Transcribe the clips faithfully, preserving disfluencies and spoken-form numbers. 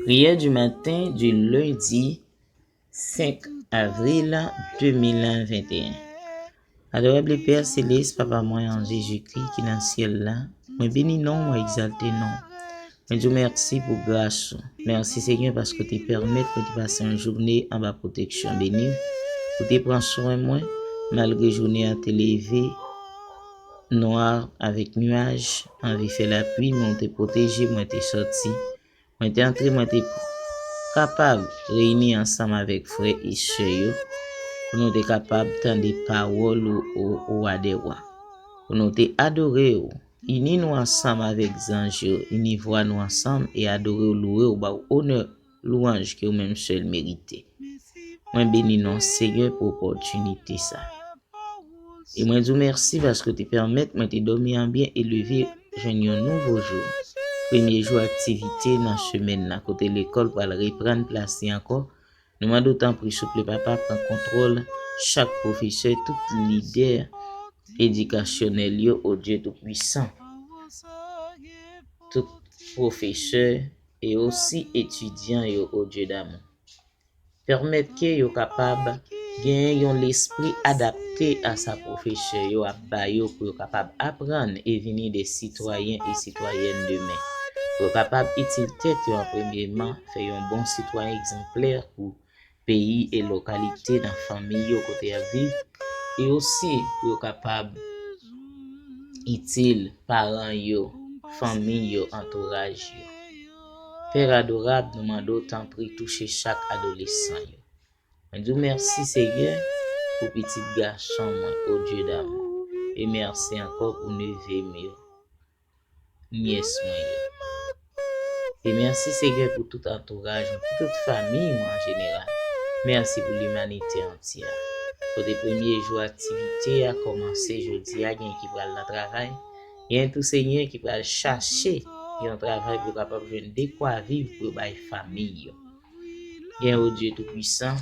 Prière du matin du lundi cinq avril deux mille vingt et un. Adorable Père Céleste, Papa mwen an Jezikri ki nan syèl la, mwen beni non w, mwen egzalte non w. Mwen di w mèsi pou gras ou. Mèsi Senyè paske w te pèmèt mwen te pase yon jounen anba pwoteksyon beni w. Ou te pran swen mwen malgre jounen an te leve nwa avèk nyaj, anvi fè lapli, men w te pwoteje mwen, te sòti. Mwen te antre, mwen te kapab reyini ansanm avèk frè e sè yo, pou nou te kapab tande pawòl ou, o wa dè wa. Pou nou te adore w, ini nou ansanm avèk zanj yo, ini vwa nou ansanm e adore w, louwe w, ba w onè, lwanj ke ou menm sèl merite. Mwen beni non Senyè pou opòtinite sa. E mwen di w mèsi paske w te pèmèt mwen te dòmi an byen e leve jwenn yon nouvo jou. Premye jou aktivite nan semèn nan, kote lekòl pral reprann plas li ankò. Nou mande w tanpri, souple Papa, pran kontwòl chak pwofesè, tout lidè edikasyonèl yo, o Dye Toupwisan. Tout pwofesè e osi etidyan yo, o Dye damou. Pèmèt ke yo kapab genyen yon lespri adapte a sa pwofesè yo ap ba yo pou yo kapab aprann e vini de sitwayen e sitwayèn demen. Pou yo kapab itil tèt yo an premyeman, fè yon bon sitwayen egzanplè pou peyi e lokalite nan fanmi yo kote y ap viv, e osi pou yo kapab itil paran yo, fanmi yo, antouraj yo. Pè adorab, nou mande w tanpri touche chak adolesan yo. Mwen di w mèsi, Senyè, pou pitit gason mwen, o Dye damou. E mèsi ankò pou neve m yo, nyès mwen yo. E mèsi, Senyè, pou tout antouraj mwen, pou tout fanmi mwen an jeneral. Mèsi pou limanite antyè. Kote premye jou aktivite a kòmanse jodi a, gen ki pral nan travay, gen tou, Senyè, ki pral chache yon travay pou yo kapab jwenn dekwa viv pou yo bay fanmi yo. Gen, o Dye Toupwisan,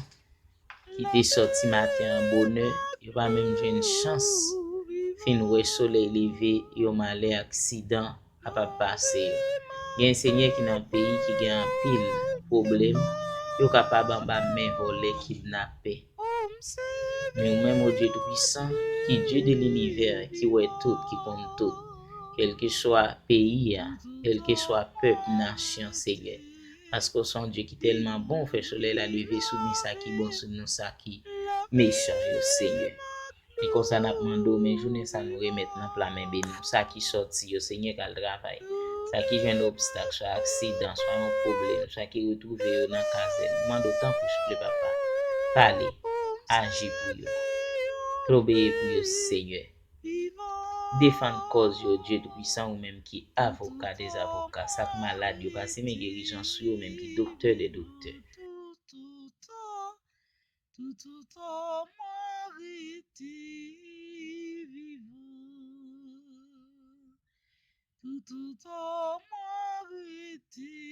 ki te sòti maten an bonè, yo pa menm jwenn chans fin wè solèy leve, yon malè, aksidan kapab pase yo. Gen, Senyè, ki nan peyi ki gen anpil pwoblèm, yo kapab anba men vòlè, kidnapè. Men ou menm, o Dye Toupwisan, ki Dye de linivè, ki wè tout, ki konn tout, kèlkeswa peyi a, kèlkeswa pèp, nasyon, Senyè. Paske w se yon Dye ki tèlman bon, w fè solèy la leve sou ni sa ki bon, sou ni sa ki mechan yo, Senyè. E konsa n ap mande w, men jounen sa nou remèt nan pla men beni w. Sa ki sòti yo, Senyè, k al travay. Sa ki jwenn obstak, swa aksidan, swa yon pwoblèm, swa ki retwouve yo nan kazèn, nou mande w tanpri, souple Papa, pale, aji pou yo. Plobe pou yo, Senyè. Defann kòz yo, Dye Toupwisan, ou menm ki avoka dè zavoka. Sa k malad yo, pase men gerizon sou yo, menm ki doktè dè doktè. Toutotan mwen rete vivan, toutotan mwen rete